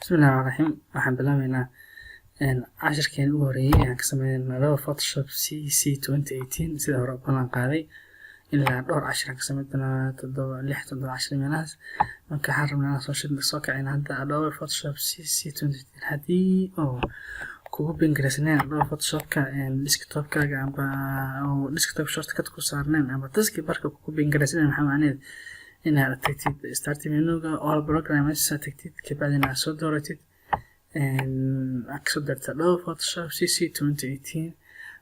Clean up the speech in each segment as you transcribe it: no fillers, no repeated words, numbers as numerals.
Bismillahi Raxmaani Raxiim. Waxaan bilaabeynaa cashirkeena ugu horeeyay ee aan ka sameynayno Adobe Photoshop CC 2018. Sida hore u ballan qaaday, ilaa dhowr cashir aan ka sameyn doonaa, toddoba, lix, toddoba cashir meelahaas. Marka waxaan rabnaa inaan soo shid soo kacayna hadda Adobe Photoshop CC 2018. Haddii oo kugu pin-garaysnayn Adobe Photoshopka desktopkaaga amba oo desktop shortcut ku saarnayn amba taskbar-ka kugu pin-garaysnayn, maxaa macnaheed inaad tagtid start menuga, all programs aad tagtid, kabacdina aad soo dooratid, aad kasoo doortid Adobe Photoshop CC 2018.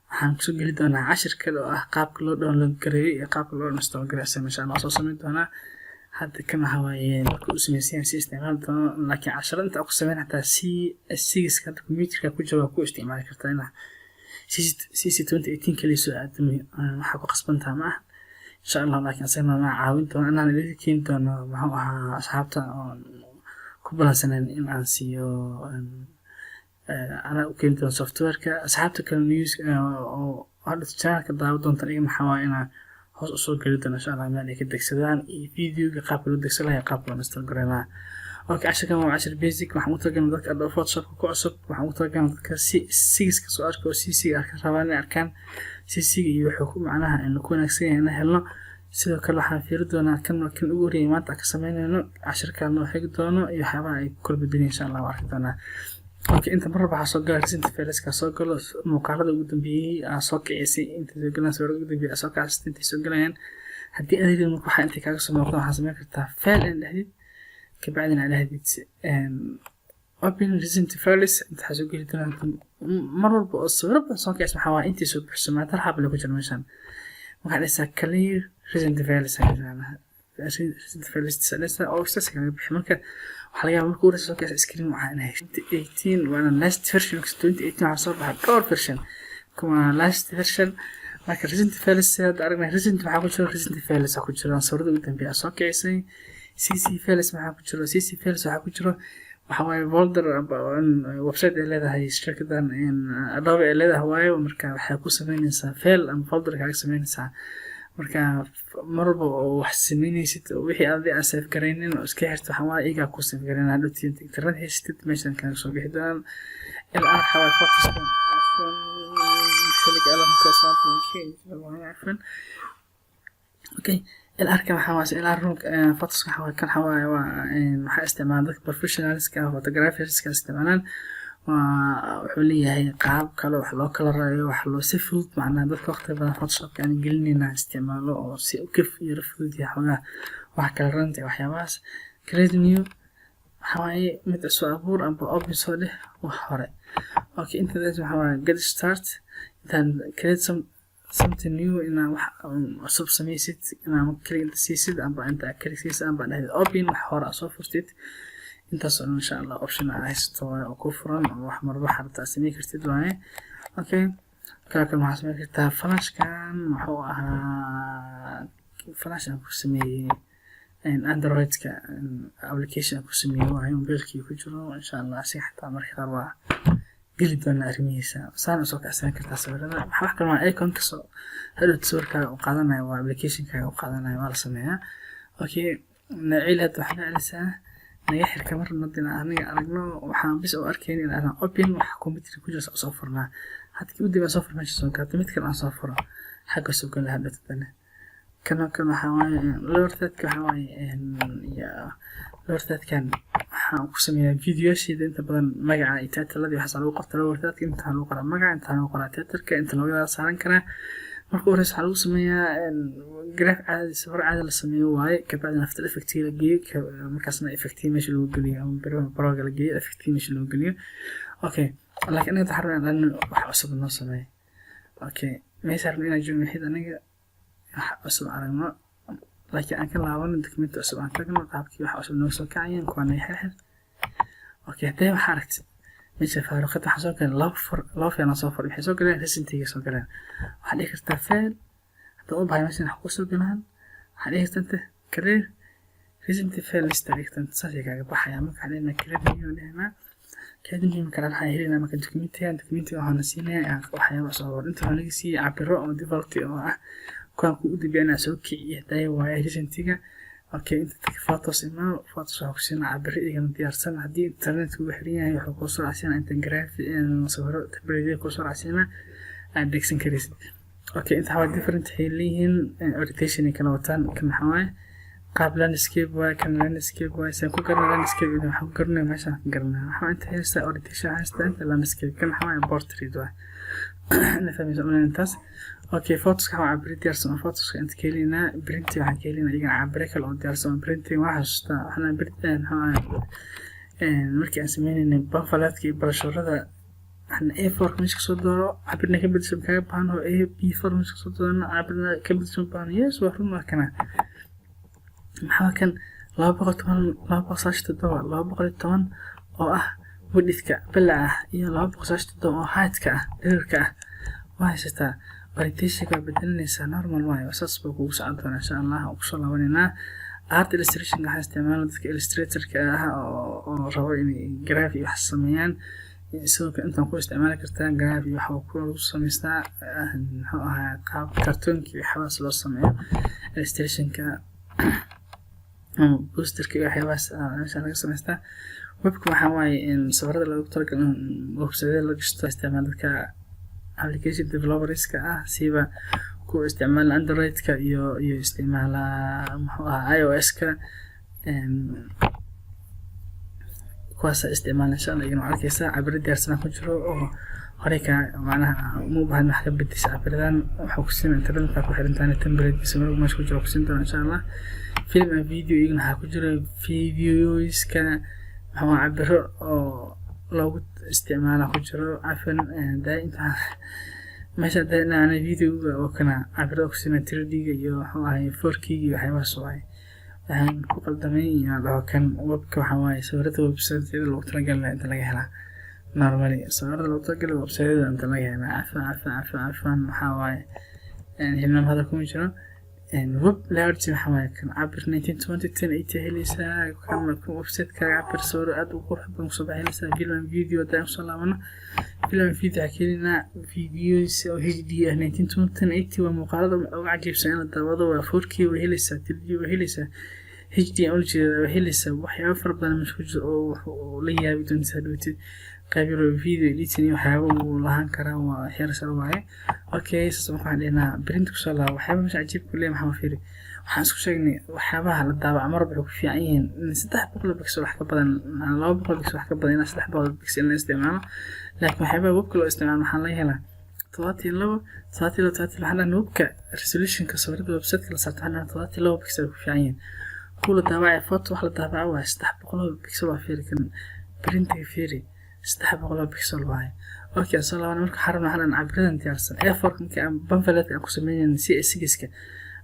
Waxaan kusoo geli doonaa cashir kale oo ah qaabka loo download gareeyo iyo qaabka loo install gareeyo. Asaga insha Allah soo sameyn doonaa. Hadda kan waxa waaye marka uu samaysan yahay si isticmaali doono, laakiin casharo inta ku sameyn xataa CS6 hadda computerka ku jira waa ku isticmaali kartaa. Inaa CC 2018 kaliya soo aado waxaa ku qasbantaha ma ah, insha Allah. Laakiin asagana waa caawin doono inaan idin keeni doono, muxuu ahaa, asxaabta oon ku balansaneyn in aan siiyo, anaa u keeni doono softwareka. Asxaabta kale news oo hadda channelka daawo doontaan iyaga, maxaa waaye, inaan hoos usoo geli doono insha Allah meel ay ka degsadaan iyo videoga qaabka loo degsan lahaa, qaabka loo install gareyn lahaa. Okay, cashirkan waa cashir basic. Waxaan u talagalnay dadka Adobe Photoshopka ku cusub. Waxaan u talagalnay dadka CS6 ka soo arka oo CC arka rabaan inay arkaan CC iyo wuxuu ku macnaha aynu ku wanaagsan yahay inaan helno. Sidoo kale waxaan fiiri doonaa kan kan ugu horreeyay maanta aan ka sameynayno, cashirkan noo xigi doono iyo waxyaabaha ay ku kala bedelayaan insha Allah waa arki doonaa. Okay, inta mar walba waxaa soo gala recent fileska, soo galo muuqaalada ugu dambeeyey aa soo kicisay, inta soo galaan sawirada ugu dambeeyey aa soo kicisay intay soo galayaan. Haddii adiga marka waxaa intay kaaga soo muuqdaan, waxaa sameyn kartaa file in dhahdid, kabacdina aad dhahdid open recent files. Inta waxaa soo geli doonaa mar walba oo sawiro badan soo kicis, maxaa waaye, intii soo buuxsamaa hal xabo ku jira meeshan. Waxaa dhahaysaa clear recent files, recent files oo saas kaga bixi. Marka waxaa laga yaabaa marka ugu horeysa soo kacaysa screen waxaa inay 18, waana last version 2018. Waxaa soo baxay dhowr version, kuma last version. Marka recent files hadda aragnay, recent maxaa ku jiro? Recent files ku jiro sawirada ugu dambeeya soo kicisay. CC files maxaa ku jiro? CC files waxaa ku jiro, waxa waaye, folder website ay leedahay shirkadan Adobe ay leedahay waayo. Marka waxay ku sameynaysaa file ama folder kaaga sameynaysaa. Marka mar walba oo wax sameynaysid, wixii adi aan save garaynin oo iska xirto, waxaa waaye iyagaa ku save garayn. Hadhowtii inta internet haysatid, meeshan kaaga soo bixi doonaan. LR waxaa waaye photos, afwan, xilliga alarmka cafwan. Okay, LR-ka waxaa waaye LR photos. Waxaa waaye kan, waxaa waaye waa waxaa isticmaala dadka professionalska, photographerska isticmaalaan. Waa wuxuu leeyahay qaab kale wax loo kala rayo, wax loo si fudud, macnaha dadka waqti badan Photoshopka aan gelinayna isticmaalo oo si kaf yara fudud yahay xoogaa wax kala ranta waxyaabahaas. Create new waxaa waaye mid cusub abuur amba open soo dheh wax hore. Okay, intaas waxaa waaye get start. Intaan create something new, inaa wax cusub sameysid, inaa click inta siisid amba inta click siisid amba dhahdid open wax hore aad soo furtid. Intaas oo insha Allah option aad haysato waaye oo ku furan oo wax marba rabta aad sameyn kartid waaye. Okay, kala kale waxaa sameyn kartaa flashkan, muxuu ahaa, flash aan ku sameeyey Androidka application aan ku sameeyey waaye, mobilkii ku jiro. Insha Allah asiga xataa marka qaar waa geli doonaa arrimihiisa. Saan usoo kacsan kartaa sawirada. Wax kale waa icon kasoo hadhowta sawirkaaga u qaadanaya, waa applicationkaaga u qaadanaya, waa la sameeyaa. Okay, nacil hadda waxaa celisaa naga xirka mar hadii aniga aragno, waxaan bis u arkayn in aan open wax computer ku jira soo furnaa. Hadda kii u dambeeya soo fur meesha soo gaarto, mid kale aan soo furo xagga soo gala. Hadhowta dane kanoo kale waxaa waaye lower third-ka. Waxaa waaye lower third-kan waxaan ku sameeyaa videoyaasheeda inta badan magaca iyo title-ladii waxaas lagu qorta lower third-ka. Inta lagu qoraa magaca, inta lagu qoraa title-ka, inta lagu saaran karaa. Marka ugu horeysa waxaa lagu sameeyaa graph caadi, sawir caadi la sameeyo waaye, kabacdina After Effect la geeyo, markaasna effect meesha lagu geliyo ama Pro-ga la geeyo, effect meesha lagu geliyo. Okay, laakiin aniga waxaan rabnaa in wax cusub noo sameeyo. Okay, meesha rabna inaan joogno waxayd aniga wax cusub aragno, laakiin aan ka laabano document cusub, aan tagno qaabkii wax cusub noo soo kacayeen kuwaa naga xirxir. Okay, haddee waxaa aragtid meesha faaruqad waxaa soo galeen laba fur, laba file aan soo furay. Waxay soo galeen recentiga soo galeen. Waxaa dhihi kartaa file hadda u bahay meeshan wax kusoo galaan. Waxaa dhihi kartaa inta clear recent file list dhihi kartaa, saasay kaaga baxaya. Marka waxaa dhihnaa create new, dhihnaa create new. Marka waxaan helinaa marka documentiga waxaana siinayaa waxyaaba cusub abuur. Inta waxaa naga siiyey cabiro oo default oo ah kuwaan ku u dambeeya inaan soo kiciyo hadaya waaye recentiga. Okay, inta dadka photos imaa, photos waxaa ku siinaa cabiro iyagana diyaarsan. Haddii internetka ugu xiran yahay, wuxuu kusoo racsiinaa inta graphic, sawiro template kusoo racsiinaa aad degsan karaysid. Okay, inta waxaa different waxay leeyihiin orientation ay kala wataan. Kan maxaa waaye? Qaab landscape waaye. Kan landscape waaye. Saan ku garanay landscape? Waxaan ku garanay meeshaan ka garanay. Waxaa inta haysta orientation, haysta inta landscape. Kan maxaa waaye? Portrait waaye. Ina fahmaysa umaleyn intaas. Okay, photoska waxaa cabiro diyaarsan oo photoska inta ka helaynaa. Printing waxaan ka helaynaa iyagana cabiro kale oo diyaarsan oo printing. Waxaa xasuustaa waxaan print maxaa waaye, markii aan sameynaynay pamphletka iyo brochure-ada, waxaan A4 meesha kasoo dooro, cabirna ka bedesho kaaga baahan oo A B4 meesha kasoo doorno, cabirna ka bedesho baahan. Yes, waa run. Waa kana. Maxaa kan? 210, 297, 210 oo ah widthka, balaca ah, iyo 297 oo heightka ah, dhererka ah. Waa haysataa. Orientationka waa bedelinaysaa, normal waayo, saas buu kugu socon doonaa, insha Allah. Waan kusoo laabanaynaa. Art illustration waxaa isticmaala dadka illustratorka ah oo rabo inay graphic wax sameeyaan. Sidoo kale intaan ku isticmaali kartaa graphic, waxa ku lagu samaystaa, muxuu ahaa, qaab kartoonka iyo waxyaabahaas loo sameeyo, illustrationka ama posterka iyo waxyaabahaas meesha laga samaystaa. Webka waxaa waaye in sawirada loogu talagalay in website la gashto, isticmaal dadka application developerska ah, siiba kuwa isticmaala Android-ka iyo isticmaala, muxuu ahaa, iOS-ka, kuwaasa isticmaala, insha Allah. Iyagana waa arkeysaa cabiro diyaarsan ku jiro oo horey ka macnaha uma baahna wax ka bedesha cabiradan. Waxaa ku siin internetka ku xiran tahay, template sawiro meesha ku jiro ku siin doona, insha Allah. Film and video iyagana waxaa ku jira videoska, maxaa, cabiro oo loogu isticmaala ku jiro. Cafan, inta meesha dhinaca videoga oo kana cabiro ku siina 3D-ga iyo, muxuu ahay, 4K iyo waxyaabahaas waaye. Waxaan ku qaldamay inaan dhaho kan webka waxaa waaye sawirada website-yada loogu talagalay inta laga helaa. Normally sawirada loogu talagalay website-yada inta laga helaa. Cafan, cafan, cafan, cafan, waxaa waaye hilmaam hadal kuma jiro. Web layout waxaa waaye kan cabir 1920 1080 helaysaa. Kan website-kaaga cabir sawiro aad u qurux badan kusoo baxinaysaa. Film and video haddaan usoo laabano, film and video waxaa keenaynaa videos oo HD ah, 1920 1080. Waa muuqaalada uga cajiibsan in la daawado. Waa 4K waa helaysaa, 3D waa helaysaa, HD aan ula jeeda waa helaysaa. Waxyaabo fara badan meesha ku jiro oo la yaabi doonta hadhowtid. Qayb yar oo video editing iyo waxyaabo uu lahaan karaa, waa xeer sare waaye. Okay, saas marka waxaan dhihnaa print kusoo laabo. Waxyaaba meesha cajiibka leeyahay maxaa? Fiiri, waxaan isku sheegnay waxyaabaha la daabaca marba waxay ku fiican yihiin in 300 pixel wax ka badan, 200 pixel wax ka badan, ilaa 300 pixel in la isticmaalo. Laakiin waxyaabaha webka loo isticmaalo waxaa laga helaa 72, 72, 72. Waxaan dhahnay webka resolutionka sawirada website-ka la saarto, waxaan dhahnay 72 pixel ku fiican yihiin. Kuwa la daabacaya photo, wax la daabaco waaye 300 pixel. Waa fiiri kan printiga, fiiri, 300 pixel waaye. Okay, soo laabana. Marka waxaan rabnaa, waxaan cabiradan diyaarsan A4 markii aan pamphlet aan ku sameynayna, C6-ka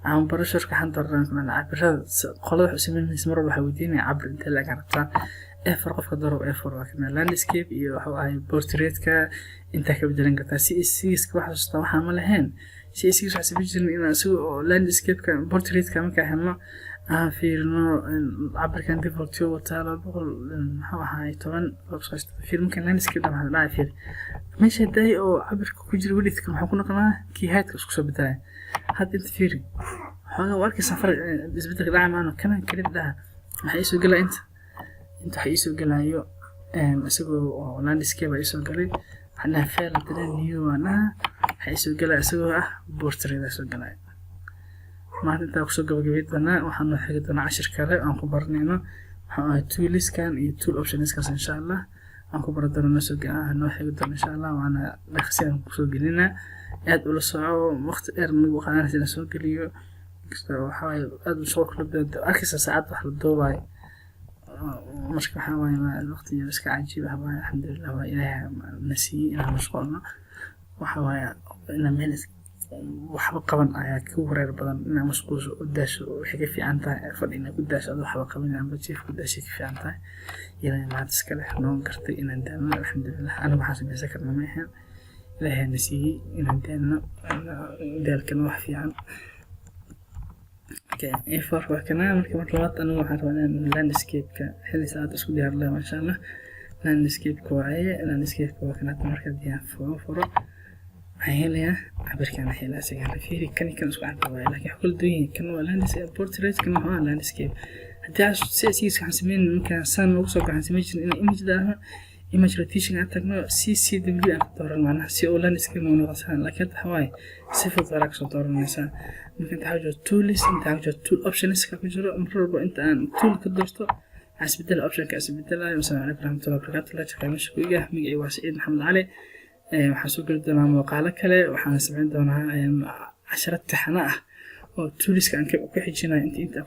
ama brochure-ka, waxaan dooranaa cabirada. Qolada wax u sameynaysa mar walba waxaa weydiinaya cabir intee la eg rabtaa. A4 qofka dooro, A4 waa kana. Landscape iyo wuxuu ahay portrait-ka intaa ka bedelan kartaa. C6-ka wax xasuustaa waxaan ma lahayn. C6 waxaa samayn jirin inaan isaga oo landscape-ka, portrait-ka markaan helno, aan fiirino cabirkan default wataa 200, muxuu ahaay, 10. Fiir, markaan landscape waxaa dhacay, fiir meesha day oo cabirka ku jira widthka maxuu ku noqonaa? Kii height-ka isku soo bedelaya. Hadda inta fiiri, xoogaa waa arkaysaa farq isbedelka dhaca maano. Kana kelid dhaha, maxaa iisoo gelaya? Inta waxaa iisoo gelayo isagoo oo landscape aa iisoo galay. Waxaan dhahaa file, haddana new waan dhahaa, waxaa iisoo gelaya isagoo ah portrait aa soo galaya. Maanta intaa kusoo gabagabay doonaa. Waxaan noo xigi doonaa cashir kale aan ku baranayno, waxaan ahay tooliskan iyo tool optionskaas, insha Allah, aan ku baran doono. Noosoo noo xigi doono, insha Allah, waana dhaqsi aan kusoo gelinaa. Aad ula soco, waqti dheer nagu qaadanaysa inaan soo geliyo. Waxaa waaye aad u soo kala badan arkaysa saacad wax la duubayo. Marka waxaa waaye waqti iska cajiib ah waaye. Alxamdulilah, waa Ilaahay na siiyey inaan mashquulno. Waxa waaye inaan meel waxba qaban ayaa ka wareer badan. Inaa mashquulsho oo daasho waxay ka fiican tahay fadhi inaa ku daasho adoo waxba qaban amba jiif ku daashay ka fiican tahay. Ilaahay mahad iska leh noo gartay inaan daalno. Alxamdulilah, aniga waxaan samaysan karna ma ahan, Ilaahay na siiyey inaan daalno. Daalkana wax fiican. Okay, A4 waa kana. Marka mar labaad anigu waxaan rabaa inaan landscape-ka xilli saacad isku diyaar lahay, masha Allah. Landscape-ka waaye, landscape-ka waa kana. Hadda marka haddii aan furo Waxaan helayaa cabirkaan helaa isagana. Fiiri, kan iyo kan isku cabir waaye, laakiin wax kala duwan yihiin. Kan waa landscape portrait, kan waa landscape. Haddii aan CSS waxaan sameyn, markaan saan noogu soo baxaan sameyn jirnay inaan image dhaahno, image rotation aan tagno, CCW aan ka dooran, macnaha si oo landscape noo noqon. Laakiin hadda waxaa waaye si fudud waraa kasoo dooranaysaa. Marka inta waxaa jiro tools, inta waxaa jiro tool options ka ku jiro. Mar walba inta aan tool ka doorto, waxaan isbedela optionka isbedelayo. Asalaamu calaykum waraxmatullahi wabarakaatu. Lectureka meesha ku iga magacii waa Saciid Maxamed Cali. Waxaan soo geli doonaa muuqaalo kale. Waxaan samayn doonaa casharo taxano ah oo toolska aan ku xijinayo inta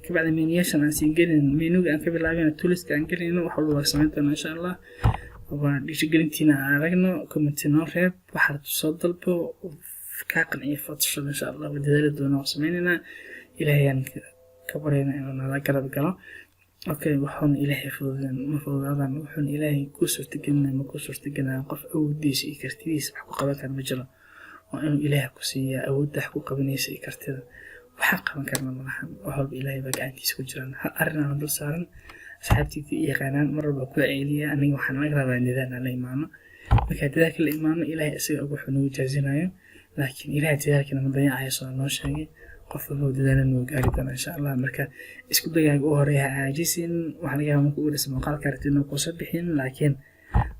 kabacdi menuyaashan aan sii gelin, menuga aan ka bilaabin, toolska aan gelinayno. Wax walba waa samayn doonaa, insha Allah. Waa dhiirigelintiina aan aragno. Comment noo reeb, waxaad soo dalbo kaa qanciya Photoshop. Insha Allah waa dadaali doonaa, waa sameynaynaa. Ilaahay aan ka baryayna inuu nala garab galo. Okay, wuxuuna Ilaahay fududeen ma fududaadaan, wuxuuna Ilaahay kuu suurtagelinaya ma kuu suurtagelinaya. Qof awoodiisa iyo kartidiisa wax ku qaban kara ma jiro. Waa inuu Ilaahay ku siiyaa awoodda wax ku qabanaysa iyo kartida. Waxaan qaban karna malahan, wax walba Ilaahay baa gacantiisa ku jiraan. Hal arrin aan dul saaran, asxaabteyda i yaqaanaan, mar walba ku celiya: aniga waxaan laga rabaa dadaal aan la imaano. Markaa dadaalka la imaano, Ilaahay isaga wuxuu nagu jaazinayo, laakiin Ilaahay dadaalkana ma dayacayo, soo noo sheegay. Qof walba dadaalan wuu gaari doonaa, insha Allah. Marka isku dayaaga u horeeya, ha caajisin. Waxaa laga yaabaa marka ugu horeysa muuqaalka aragtid inuu kuusa bixin, laakiin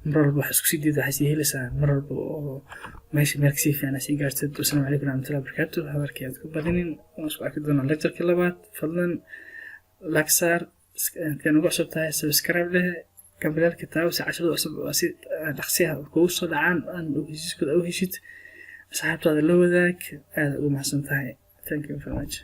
mar walba wax isku sii dayda, waxaa sii helaysaa mar walba oo meesha meel kasii fiican sii gaartid. Wasalaamu calaykum waraxmatullahi wabarakaatu. Hadalkii aad ku badinin, waan isku arki doonaa lectureka labaad. Fadlan like saar, intaan ugu cusub tahay subscribe leh, gambaleelka taabo si casharada cusub oo si dhaqsi ah kugu soo dhacaan aan ogeysiiskooda u heshid. Asxaabtaada la wadaag. Aad ugu mahadsan tahay. Thank you very much.